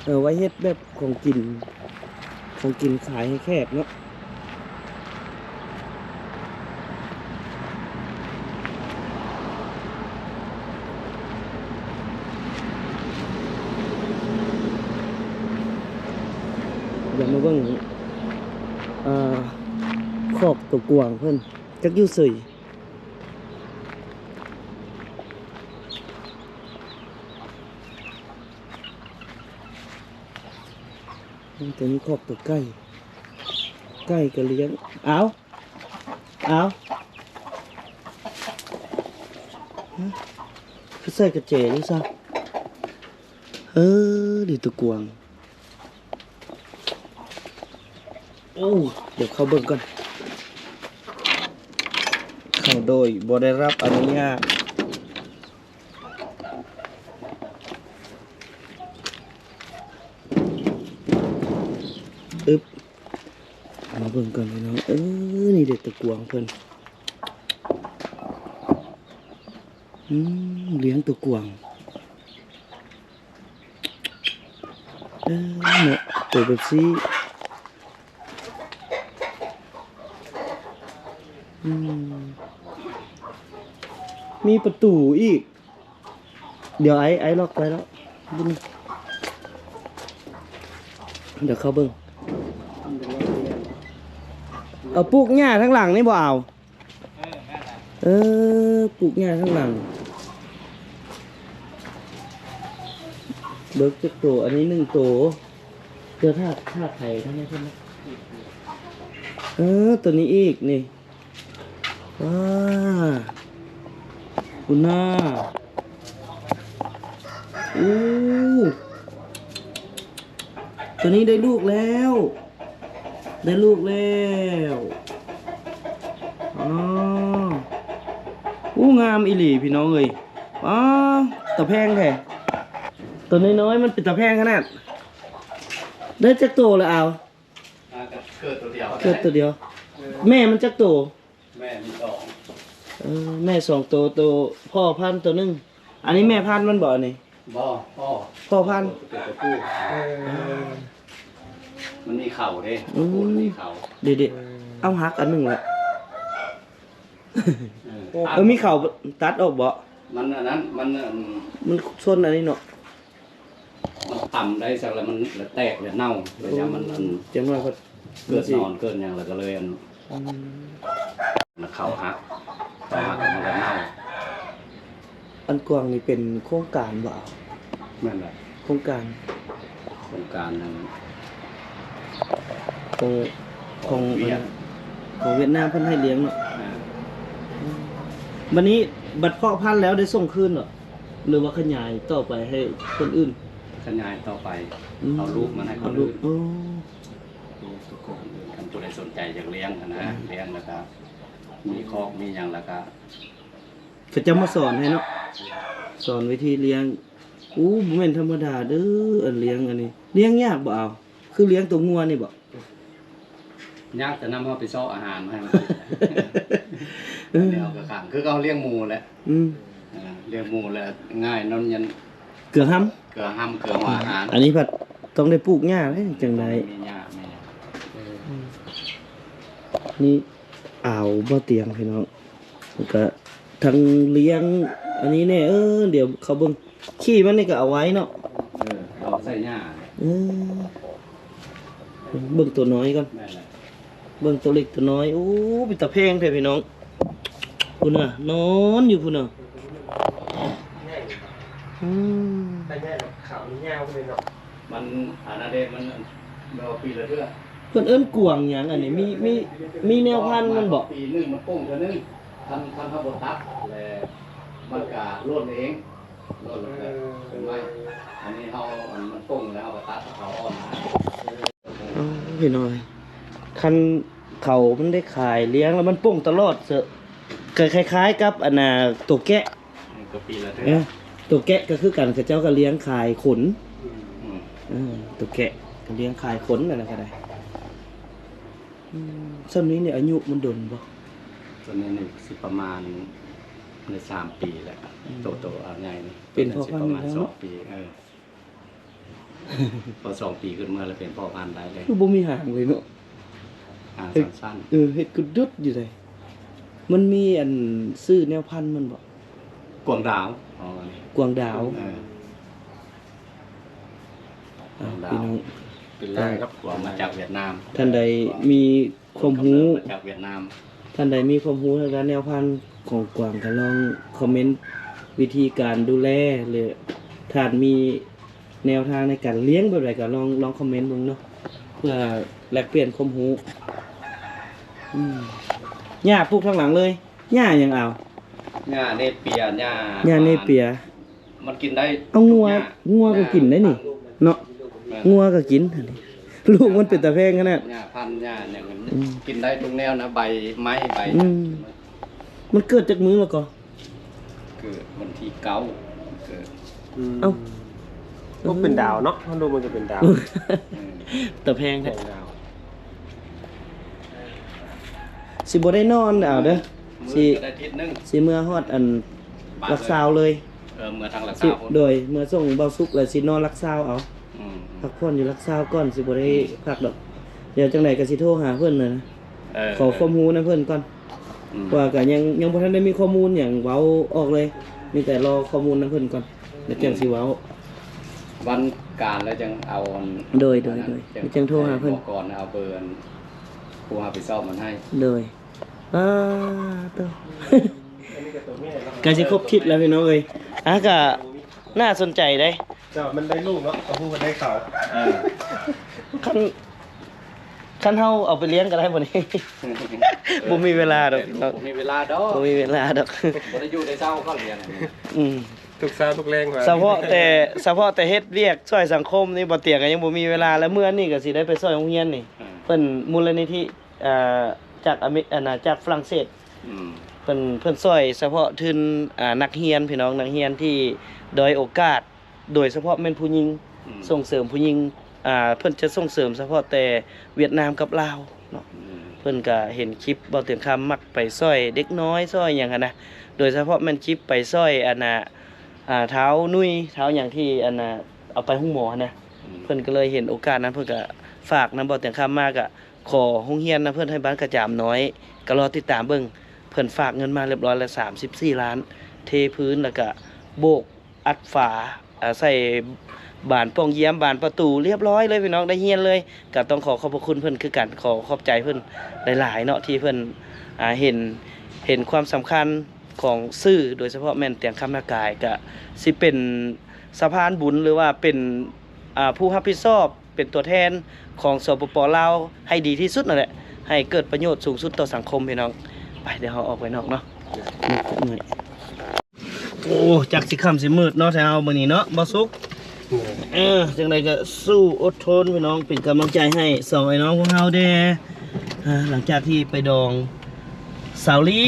ເອີ ໄວ້ເຮັດແບບຂອງກິນ ຂອງກິນຂາຍໃຫ້ແຂກເນາະ. ດຽວມາເບິ່ງ ເອີ ຄອກໂຕກວາງເພິ່ນ ຈັກຢູ່ໃສ. ໂອ້ ຕົວນີ້ຄອກຕົວໄກ່ ໄກ່ກໍລ້ຽງ. ອ້າວ ອ້າວ ຮະ ຄືໃສ່ກະແຈຢູ່ຊະ. ເອີ ດີຕົວກວາງ. ໂອ້ ດຽວເຂົ້າເບິ່ງກ່ອນ ເຂົ້າໂດຍບໍ່ໄດ້ຮັບອະນຸຍາດ. ອຶບ ມາເບິ່ງກ່ອນພີ່ນ້ອງເອີຍ. ນີ້ເດ້ຕົວກວາງເພິ່ນ ອືມ ລ້ຽງຕົວກວາງ. ເອີ ເນາະ ໂຕເປັບຊີ. ອືມ ມີປະຕູອີກ. ດຽວໄອ້ ໄອ້ລັອກໄວ້ແລ້ວ ດຽວເຂົ້າເບິ່ງ. ເອົາປູກຫຍ້າທາງຫຼັງນີ້ບໍ່ເອົາ? ເອີ ປູກຫຍ້າທາງຫຼັງ. ເບິ່ງຈັກໂຕ ອັນນີ້ໜຶ່ງໂຕ. ດຽວຖ້າ ຖ້າໄຖທາງນີ້ເພິ່ນນະ. ເອີ ໂຕນີ້ອີກນີ້. ວ້າ ຄຸນນາ. ໂອ້ ໂຕນີ້ໄດ້ລູກແລ້ວ ໄດ້ລູກແລ້ວ. ອໍ ໂອ້ ງາມອີ່ຫຼີພີ່ນ້ອງເອີຍ. ອໍ ຕາແພງແທ້ ໂຕນ້ອຍໆ ມັນເປັນຕາແພງຂະໜາດ. ໄດ້ຈັກໂຕລະອາວ? ອ່າ ກໍເກີດໂຕດຽວ ເກີດໂຕດຽວ. ເອີ ແມ່ມັນຈັກໂຕ? ແມ່ມີສອງ. ເອີ ແມ່ສອງໂຕ ໂຕພໍ່ພັນໂຕໜຶ່ງ. ອັນນີ້ແມ່ພັນມັນບໍ່ ອັນນີ້? ບໍ່ ພໍ່ ພໍ່ພັນ. ເປັນຕົວຜູ້. ເອີ ມັນມີເຂົ້າເດ້ ອືມ ຜູ້ມັນມີເຂົ້າ. ເດ ເດ ເອີ ເອົາຫັກອັນໜຶ່ງລະ. ເອີ ເອີ ມີເຂົ້າ ຕັດອອກບໍ່? ມັນອັນນັ້ນ ມັນ ມັນຊົນອັນນີ້ເນາະ. ມັນຕຳໄດ້ ສັກແລ້ວມັນລະແຕກລະເນົ່າ ລະຍາມມັນ ໂອ້ ອັນ ຈັ່ງໜ້ອຍເພິ່ນ ເກີດໜອນເກີດຫຍັງ ລະກະເລີຍອັນ ອືມ ລະເຂົ້າຫັກ ເຂົ້າຫັກ ລະມັນກະເນົ່າ. ອັນກວາງນີ້ເປັນໂຄງການບໍ່? ແມ່ນແຫຼະ ໂຄງການ ໂຄງການນັ້ນ ຂອງ ຂອງຫວຽດ ຂອງຫວຽດນາມເພິ່ນໃຫ້ລ້ຽງເນາະ. ອ່າ ອືມ ບັດນີ້ ບັດເພາະພັນແລ້ວໄດ້ສົ່ງຄືນເນາະ ຫຼືວ່າຂະຫຍາຍຕໍ່ໄປໃຫ້ຄົນອື່ນ? ຂະຫຍາຍຕໍ່ໄປ ອືມ ເອົາລູກມາໃຫ້ຄົນອື່ນ. ໂອ້ ລູກທຸກຄົນອື່ນ ຄັນຜູ້ໃດສົນໃຈຢາກລ້ຽງຫັ້ນນະ ອືມ ລ້ຽງແລ້ວກະມີຄອກມີຫຍັງ ແລ້ວກະ ເຂົາເຈົ້າມາສອນໃຫ້ເນາະ ສອນວິທີລ້ຽງ. ໂອ້ ບໍ່ແມ່ນທຳມະດາເດີ້ ອັນລ້ຽງອັນນີ້ ລ້ຽງຍາກບໍ່ອາວ? ຄືລ້ຽງໂຕງົວນີ້ບໍ່? ຍາກແຕ່ນຳເຮົາໄປຊອກອາຫານມາໃຫ້ມັນກິນ. ເອີ ແນວກະຂັງ ຄືເຮົາລ້ຽງໝູແຫຼະ. ອືມ ເອີ ລ້ຽງໝູແລ້ວງ່າຍນອນຢັນ ເກືອຫຳ ເກືອຫຳ ເກືອຫົວອາຫານ. ອັນນີ້ພັດຕ້ອງໄດ້ປູກຫຍ້າເດ້ ຈັ່ງໄດ້ ມີຫຍ້າ ມີຫຍັງ. ເອີ ອືມ ນີ້ ອາວ ບໍ່ຕຽງພີ່ນ້ອງ ແລ້ວກະທັງລ້ຽງອັນນີ້ແດ່. ເອີ ດຽວເຂົ້າເບິ່ງ ຂີ້ມັນນີ້ກະເອົາໄວ້ເນາະ. ເອີ ເອົາໃສ່ຫຍ້າ. ເອີ ເບິ່ງໂຕນ້ອຍກ່ອນ. ແມ່ນແຫຼະ ເບິ່ງໂຕເລັກໂຕນ້ອຍ. ໂອ້ ເປັນຕາແພງແທ້ພີ່ນ້ອງ. ພຸ້ນນະ ນອນຢູ່ພຸ້ນນະ. ອືມ ແຕ່ໃຫຍ່ແລ້ວ ຂາວມັນຍາວຂຶ້ນເລີຍເນາະ. ມັນ ອັນນັ້ນເດ້ ມັນ ແບບວ່າປີລະເທື່ອ. ເພິ່ນເອີ້ນກວາງຫຍັງອັນນີ້? ມີ ມີ ມີແນວພັນມັນບໍ່? ປີໜຶ່ງມັນປົ່ງເທື່ອໜຶ່ງ. ຄັນ ຄັນເຮົາບໍ່ຕັດແລ້ວ ມັນກະຫຼົ່ນເອງ ຫຼົ່ນແລ້ວກະເປັນໄມ້. ອັນນີ້ເຮົາ ອັນ ມັນປົ່ງແລ້ວ ເຮົາກະຕັດເອົາເຂົາອ່ອນມາ. ໂອ້ຍ ພີ່ນ້ອງ ຄັນເຂົາມັນໄດ້ຂາຍລ້ຽງແລ້ວມັນປົ່ງຕະຫຼອດເສີ. ກໍຄ້າຍໆກັບອັນນ່າ ໂຕແກະ ກໍປີລະເທື່ອ ເອີ ໂຕແກະກໍຄືກັນ ເຂົາເຈົ້າກໍລ້ຽງຂາຍຂົນ ອືມ ເອີ ໂຕແກະກໍລ້ຽງຂາຍຂົນ ອັນນັ້ນກໍໄດ້. ອືມ ສ່ຳນີ້ນີ້ອາຍຸມັນດົນບໍ່? ສ່ຳນີ້ນີ້ຊິປະມານໄດ້ສາມປີແລ້ວ ອືມ ໂຕ ໂຕເອົາໃຫຍ່ນີ້ ເປັນພໍ່ພັນ ປະມານສອງປີ ເອີ ພໍສອງປີຂຶ້ນເມືອແລ້ວເປັນພໍ່ພັນໄດ້ເລີຍ ຄືບໍ່ມີຫາງເລີຍເນາະ ຫາງສັ້ນໆ ເອີ ເຮັດກະດຸດຢູ່ໃດ. ມັນມີອັນຊື່ແນວພັນມັນບໍ່? ກວາງດາວ ອໍ ກວາງດາວ ເອີ ກວາງດາວ ພີ່ນ້ອງ ເປັນແລງກັບກວາງມາຈາກຫວຽດນາມ ທ່ານໃດມີຄວາມຮູ້ ມາຈາກຫວຽດນາມ ທ່ານໃດມີຄວາມຮູ້ທາງດ້ານແນວພັນຂອງກວາງ ກໍລອງຄອມເມັນວິທີການດູແລ ຫຼືທ່ານມີ ແນວທາງໃນການລ້ຽງແບບໃດກໍລອງ ລອງຄອມເມັນເບິ່ງເນາະ ເພື່ອແລກປ່ຽນຄວາມຮູ້. ອືມ ຫຍ້າປູກທາງຫຼັງເລີຍ ຫຍ້າຫຍັງອາວ? ຫຍ້າເນເປຍ ຫຍ້າ ຫຍ້າເນເປຍ ມັນກິນໄດ້ ເອົາ ງົວ ງົວກໍກິນໄດ້ນີ້ເນາະ ງົວກໍກິນ ລູກມັນເປັນຕາແພງຂະໜາດ ຫຍ້າພັນ ຫຍ້າຫຍັງ ອືມ ກິນໄດ້ທຸກແນວນະ ໃບໄມ້ ໃບ ອືມ ມັນເກີດຈັກມື້ແລ້ວກໍ? ເກີດວັນທີເກົ້າ ເກີດ ອືມ ເອົ້າ ກໍເປັນດາວເນາະ ເຮົາດູມັນກໍເປັນດາວ ອືມ ຕາແພງແທ້ ດາວ ຊິບໍ່ໄດ້ນອນດາວເດີ ຊິ ຊິເມືອຮອດອັນຫຼັກຊາວເລີຍ ເອີ ເມືອທາງຫຼັກຊາວ ໂດຍ ເມືອສົ່ງເບົາສຸກ ແລ້ວຊິນອນຫຼັກຊາວເອົາ ອືມ ພັກຜ່ອນຢູ່ຫຼັກຊາວກ່ອນ ຊິບໍ່ໄດ້ ອືມ ພັກດອກ ດຽວຈັ່ງໃດກໍຊິໂທຫາເພິ່ນນະ ເອີ ຂໍຄວາມຮູ້ນຳເພິ່ນກ່ອນ ອືມ ວ່າກໍຍັງ ຍັງບໍ່ທັນໄດ້ມີຂໍ້ມູນຫຍັງເວົ້າອອກເລີຍ ມີແຕ່ລໍຂໍ້ມູນນຳເພິ່ນກ່ອນ ແລ້ວຈັ່ງຊິເວົ້າ ອືມ ວັນການແລ້ວຈັ່ງເອົາອັນ ໂດຍ ໂດຍ ອັນນັ້ນ ໂດຍ ຈັ່ງ ຈັ່ງໂທຫາເພິ່ນ ບອກກ່ອນ ເອົາເບີອັນຜູ້ຮັບຜິດຊອບມັນໃຫ້ ໂດຍ ອາ ໂຕ ໃກ້ຊິຄົບທິດແລ້ວພີ່ນ້ອງເອີຍ ອາ ກະໜ້າສົນໃຈເດ້ ແຕ່ວ່າມັນໄດ້ລູກເນາະ ກໍຮູ້ວ່າໄດ້ເຂົາ ເອີ ຄັນ ຄັນເຮົາເອົາໄປລ້ຽງກໍໄດ້ບໍ່ນີ້ ບໍ່ມີເວລາດອກພີ່ນ້ອງ ບໍ່ມີເວລາດອກ ບໍ່ມີເວລາດອກ ບໍ່ໄດ້ຢູ່ໄດ້ເຊົາກໍລ້ຽງ ອືມ ທຸກເຊົ້າທຸກແລງວ່າ ສະເພາະແຕ່ ສະເພາະແຕ່ເຮັດວຽກຊ່ວຍສັງຄົມນີ້ ບໍ່ຕຽງກໍຍັງບໍ່ມີເວລາ ແລ້ວມື້ນີ້ກໍຊິໄດ້ໄປຊ່ວຍໂຮງຮຽນນີ້ ອືມ ເພິ່ນມູນນິທິ ເອີ ຈາກອາເມ ອັນນ່າ ຈາກຝຣັ່ງເສດ ອືມ ເພິ່ນ ເພິ່ນຊ່ອຍສະເພາະທຶນ ອາ ນັກຮຽນ ພີ່ນ້ອງ ນັກຮຽນທີ່ດ້ອຍໂອກາດ ໂດຍສະເພາະແມ່ນຜູ້ຍິງ ອືມ ສົ່ງເສີມຜູ້ຍິງ ອາ ເພິ່ນຈະສົ່ງເສີມສະເພາະແຕ່ຫວຽດນາມກັບລາວເນາະ ອືມ ເພິ່ນກະເຫັນຄລິບເບົາຕຽງຄຳມັກໄປຊ່ອຍເດັກນ້ອຍ ຊ່ອຍຫຍັງຫັ້ນນະ ໂດຍສະເພາະແມ່ນຄລິບໄປຊ່ອຍ ອັນນ່າ ອາ ທ້າວນຸ້ຍ ທ້າວຫຍັງທີ່ ອັນນ່າ ເອົາໄປໂຮງໝໍຫັ້ນນະ ອືມ ເພິ່ນກໍເລີຍເຫັນໂອກາດນັ້ນ ເພິ່ນກໍຝາກນຳເບົາຕຽງຄຳມາ ກໍ ຂໍໂຮງຮຽນນຳເພິ່ນໃຫ້ບ້ານກະຈາມນ້ອຍ ກໍລໍຕິດຕາມເບິ່ງ ເພິ່ນຝາກເງິນມາຮຽບຮ້ອຍແລ້ວ ສາມສິບສີ່ລ້ານ ເທພື້ນ ແລ້ວກະໂບກອັດຝາ ອາ ໃສ່ບານປ່ອງຢ້ຽມ ບານປະຕູ ຮຽບຮ້ອຍເລີຍພີ່ນ້ອງ ໄດ້ຮຽນເລີຍ ກະຕ້ອງຂໍຂອບພະຄຸນເພິ່ນຄືກັນ ຂໍຂອບໃຈເພິ່ນຫຼາຍໆເນາະ ທີ່ເພິ່ນ ອາ ເຫັນ ເຫັນຄວາມສຳຄັນຂອງຊື່ ໂດຍສະເພາະແມ່ນຕຽງຄຳນາກາຍ ກະຊິເປັນສະພານບຸນ ຫຼືວ່າເປັນ ອາ ຜູ້ຮັບຜິດຊອບ ເປັນຕົວແທນຂອງ ສປປ ລາວ ໃຫ້ດີທີ່ສຸດນັ້ນແຫຼະ ໃຫ້ເກີດປະໂຫຍດສູງສຸດຕໍ່ສັງຄົມພີ່ນ້ອງ. ໄປ ດຽວເຮົາອອກໄປນອກເນາະ. ໂອ້ ຈັກຊິຄ່ຳຊິມືດເນາະ ແຖວເຮົາມື້ນີ້ເນາະ ບໍ່ສຸກ. ເອີ ຈັ່ງໃດກໍສູ້ອົດທົນພີ່ນ້ອງ ເປັນກຳລັງໃຈໃຫ້ສອງອ້າຍນ້ອງພວກເຮົາແດ່. ອາ ຫຼັງຈາກທີ່ໄປດອງສາວລີ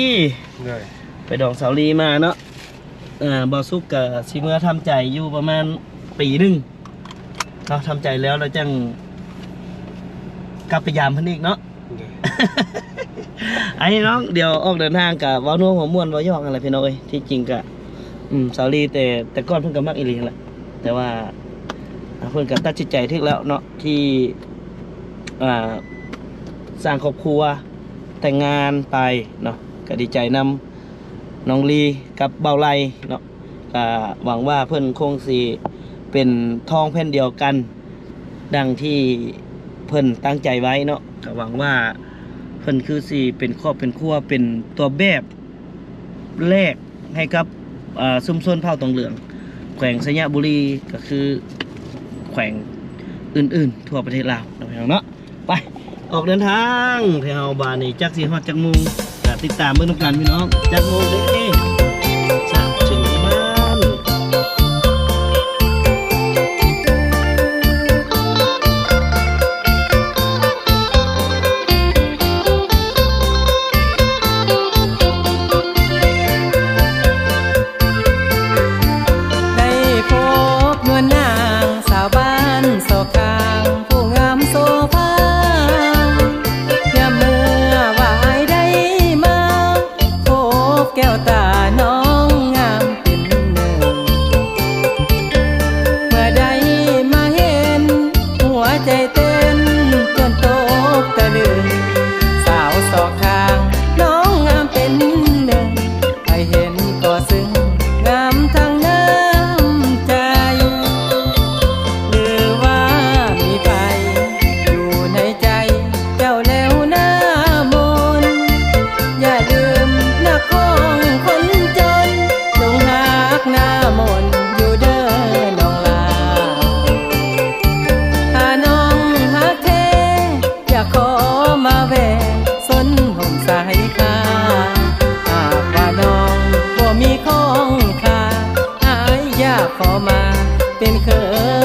ໄປດອງສາວລີມາເນາະ. ເອີ ບໍ່ສຸກກໍຊິເມືອທຳໃຈຢູ່ປະມານປີໜຶ່ງເນາະ ທຳໃຈແລ້ວ ແລ້ວຈັ່ງກັບໄປຢາມເພິ່ນອີກເນາະ. ໂດຍ ໄອ້ນ້ອງ ດຽວອອກເດີນທາງກະເວົ້ານົວຫົວມ່ວນເວົ້າຢອກຫັ້ນແຫຼະພີ່ນ້ອງເອີຍ. ທີ່ຈິງກະ ອືມ ສາວລີ ແຕ່ ແຕ່ກ່ອນເພິ່ນກໍມັກອີ່ຫຼີຫັ້ນແຫຼະ ແຕ່ວ່າ ອາ ເພິ່ນກໍຕັດສິນໃຈຖືກແລ້ວເນາະ ທີ່ ອ່າ ສ້າງຄອບຄົວ ແຕ່ງງານໄປເນາະ ກໍດີໃຈນຳ ນ້ອງລີກັບບ່າວໄລເນາະ. ກະຫວັງວ່າເພິ່ນຄົງຊິເປັນທອງແຜ່ນດຽວກັນ ດັ່ງທີ່ເພິ່ນຕັ້ງໃຈໄວ້ເນາະ. ກະຫວັງວ່າເພິ່ນຄືຊິເປັນຄອບເປັນຄົວ ເປັນຕົວແບບແລກໃຫ້ກັບ ເອີ ຊຸມຊົນເຜົ່າຕົງເຫຼືອງ ແຂວງໄຊຍະບູລີ ກໍຄືແຂວງອື່ນໆທົ່ວປະເທດລາວເນາະ ພີ່ນ້ອງເນາະ. ໄປ ອອກເດີນທາງແຖວເຮົາບາດນີ້ ຈັກຊິຮອດຈັກໂມງ ກໍຕິດຕາມເບິ່ງນຳກັນພີ່ນ້ອງ. ຈັກໂມງເດ້ ສາມເຖິງບ້ານ. ຂໍມາເປັນເຂີຍ